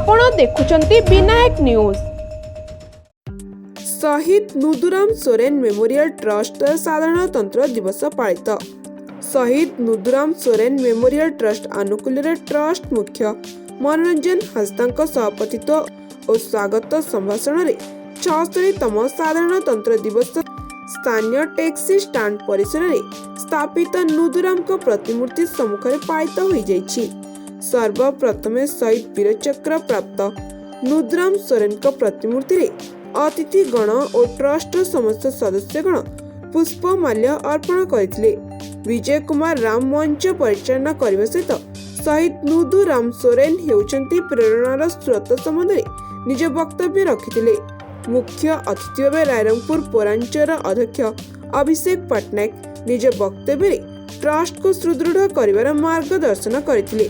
ଆପଣ ଦେଖୁଛନ୍ତି ବିନାୟକ ନ୍ୟୁଜ୍। ଶହୀଦ ନୁଦୁରାମ ସୋରେନ ମେମୋରିଆଲ ଟ୍ରଷ୍ଟ ଦ୍ୱାରା ସାଧାରଣତନ୍ତ୍ର ଦିବସ ପାଳିତ। ଶହୀଦ ନୁଦୁରାମ ସୋରେନ ମେମୋରିଆଲ ଟ୍ରଷ୍ଟ ଆନୁକୂଲ୍ୟରେ ଟ୍ରଷ୍ଟ ମୁଖ୍ୟ ମନୋରଞ୍ଜନ ହାଁସଦାଙ୍କ ସଭାପତିତ୍ୱ ଓ ସ୍ୱାଗତ ସମ୍ଭାଷଣରେ 76ତମ ସାଧାରଣତନ୍ତ୍ର ଦିବସ ସ୍ଥାନୀୟ ଟ୍ୟାକ୍ସି ଷ୍ଟାଣ୍ଡ ପରିସରରେ ସ୍ଥାପିତ ନୁଦୁରାମଙ୍କ ପ୍ରତିମୂର୍ତ୍ତି ସମ୍ମୁଖରେ ପାଳିତ ହୋଇଯାଇଛି। ସର୍ବପ୍ରଥମେ ଶହୀଦ ବୀରଚକ୍ର ପ୍ରାପ୍ତ ନୁଦୁରାମ ସୋରେନଙ୍କ ପ୍ରତିମୂର୍ତ୍ତିରେ ଅତିଥିଗଣ ଓ ଟ୍ରଷ୍ଟର ସମସ୍ତ ସଦସ୍ୟଗଣ ପୁଷ୍ପମାଲ୍ୟ ଅର୍ପଣ କରିଥିଲେ। ବିଜୟ କୁମାର ରାମ ମଞ୍ଚ ପରିଚାଳନା କରିବା ସହିତ ଶହୀଦ ନୁଦୁରାମ ସୋରେନ ହେଉଛନ୍ତି ପ୍ରେରଣାର ସ୍ରୋତ ସମ୍ବନ୍ଧରେ ନିଜ ବକ୍ତବ୍ୟ ରଖିଥିଲେ। ମୁଖ୍ୟ ଅତିଥି ଭାବେ ରାଇରଙ୍ଗପୁର ପୌରାଞ୍ଚଳର ଅଧ୍ୟକ୍ଷ ଅଭିଷେକ ପଟ୍ଟନାୟକ ନିଜ ବକ୍ତବ୍ୟରେ ଟ୍ରଷ୍ଟକୁ ସୁଦୃଢ଼ କରିବାର ମାର୍ଗଦର୍ଶନ କରିଥିଲେ।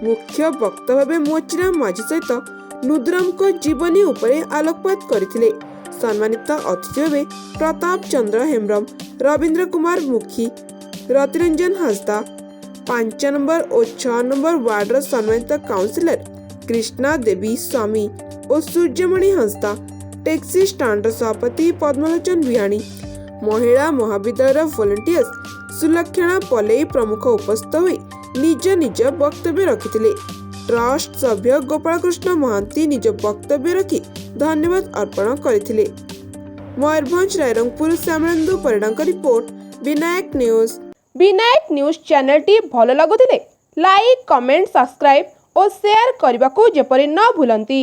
ମୁଖ୍ୟ ବକ୍ତା ଭାବେ ମୋଚିରାମ ମାଝୀ ଶହୀଦ ନୁଦୁରାମଙ୍କ ଜୀବନୀ ଉପରେ ଆଲୋକପାତ କରିଥିଲେ। ସମ୍ମାନିତ ଅତିଥି ଭାବେ ପ୍ରତାପ ଚନ୍ଦ୍ର ହେମ୍ବ୍ରମ, ରବୀନ୍ଦ୍ର କୁମାର ମୁଖୀ, ରତିରଞ୍ଜନ ହାଁସଦା, 5 ନମ୍ବର ଓ 6 ନମ୍ବର ୱାର୍ଡର ସମ୍ମାନିତ କାଉନସିଲର କୃଷ୍ଣା ଦେବୀ ସ୍ୱାମୀ ଓ ସୂର୍ଯ୍ୟମଣି ହାଁସଦା, ଟ୍ୟାକ୍ସି ଷ୍ଟାଣ୍ଡର ସଭାପତି ପଦ୍ମଲୋଚନ ବିହାଣୀ, ମହିଳା ମହାବିଦ୍ୟାଳୟର ଭଲେଣ୍ଟିୟର୍ସ ସୁଲକ୍ଷଣା ପଲେଇ ପ୍ରମୁଖ ଉପସ୍ଥିତ ହୋଇ ନିଜ ନିଜ ବକ୍ତବ୍ୟ ରଖିଥିଲେ। ଟ୍ରଷ୍ଟ ସଭ୍ୟ ଗୋପାଳକୃଷ୍ଣ ମହାନ୍ତି ନିଜ ବକ୍ତବ୍ୟ ରଖି ଧନ୍ୟବାଦ ଅର୍ପଣ କରିଥିଲେ। ମୟୂରଭଞ୍ଜ ରାଇରଙ୍ଗପୁର ଶ୍ୟାମଳେନ୍ଦୁ ପରିଡ଼ାଙ୍କ report, Binayak news. Binayak news ଚ୍ୟାନେଲଟି ଭଲ ଲାଗୁଥିଲେ ଲାଇକ୍, କମେଣ୍ଟ, ସବସ୍କ୍ରାଇବ୍ ଓ ସେୟାର କରିବାକୁ ଯେପରି ନ ଭୁଲନ୍ତି।